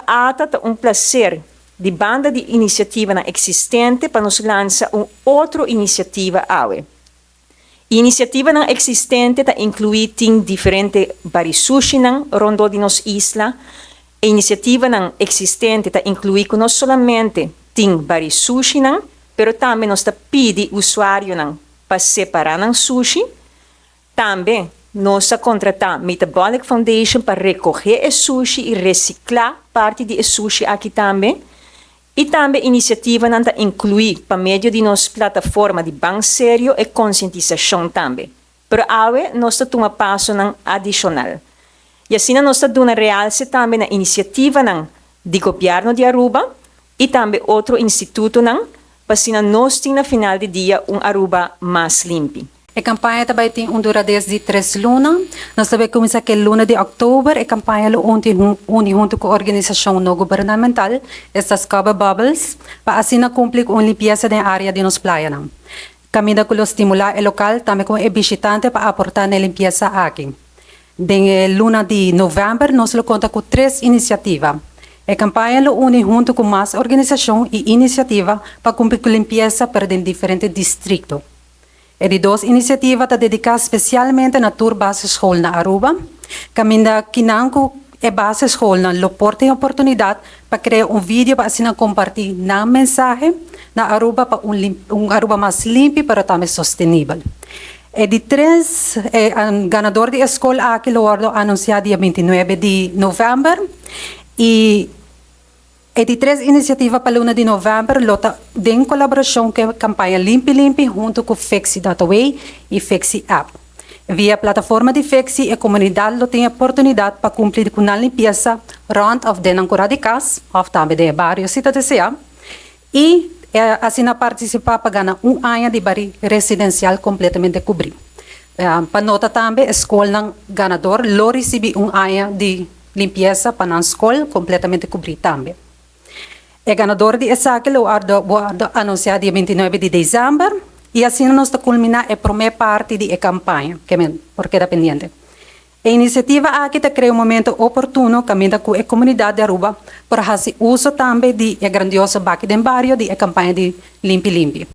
ATA ta un plaser di banda di inisiativanan eksistente pa nos lansa un otro inisiativa awe. Inisiativanan eksistente ta inkluí tin diferente bari sushinan rondó di nos isla. E inisiativanan eksistente ta inkluí ku no solamente tin bari sushinan, pero tambe nos ta pidi usuarionan pa separá nan sushi. Tambe nos a kontratá Metabolic Foundation pa rekohé e sushi i resiklá parti di e sushi aki tambe. I tambe inisiativanan ta inkluí pa medio di nos plataforma di Ban Serio e konsientisashon tambe. Pero awe nos ta tuma pasonan adishonal. I asina nos ta duna realse tambe na inisiativanan di Gobièrnu di Aruba i tambe otro institutonan pa asina nos tin na final di dia un Aruba mas limpi. E kampaña ta bai tin un durades di 3 luna. Nos ta bai kuminsá ku luna di òktober. E kampaña lo uni huntu ku organisashon no gubernamental, esta Scuba Bubbles, pa asina kumpli ku un limpiesa den área di nos playanan. Kaminda ku lo stimulá e lokal tambe ku e bishitante pa aportá na limpiesa aki. Den luna di novèmber nos lo konta ku tres inisiativa. E kampaña lo uni huntu ku mas organisashon i inisiativa pa kumpli ku limpiesa pa diferente distrikto. E di dos inisiativa ta dediká spesialmente na tur basisschool na Aruba. Kaminda kinan ku e basisschoolnan lo por tin oportunidat pa krea un video pa asina kompartí nan mensahe na Aruba pa un Aruba mas limpi, pero tambe sostenibel. E di tres, ganadó di skol aki lo anunsiá dia 29 di novèmber i e di tres inisiativa pa luna di novèmber lo ta den kolaborashon ku e kampaña Limpi Limpi huntu ku Fixi.aw i Fixi App. Via plataforma di Fixi, e komunidat lo tin oportunidat pa kumpli ku e limpiesa rònt òf den kurá di kas, òf tambe den bario si ta deseá. I asina partisipá pa gana un aña di bari residensial kompletamente kubrí. Pa nota tambe, skol ganadó lo risibí un aña di limpiesa pa e skol kompletamente kubrí tambe. E ganadó di esaki lo wordu anunsiá dia 29 di desèmber i asina nos ta kulminá e promé parti di e kampaña, ke men por keda pendiente. E inisiativa aki ta krea un momento oportuno kaminda ku e komunidat di Aruba pa hasi uso tambe di e grandioso Baki den Bario di e kampaña di Limpi Limpi.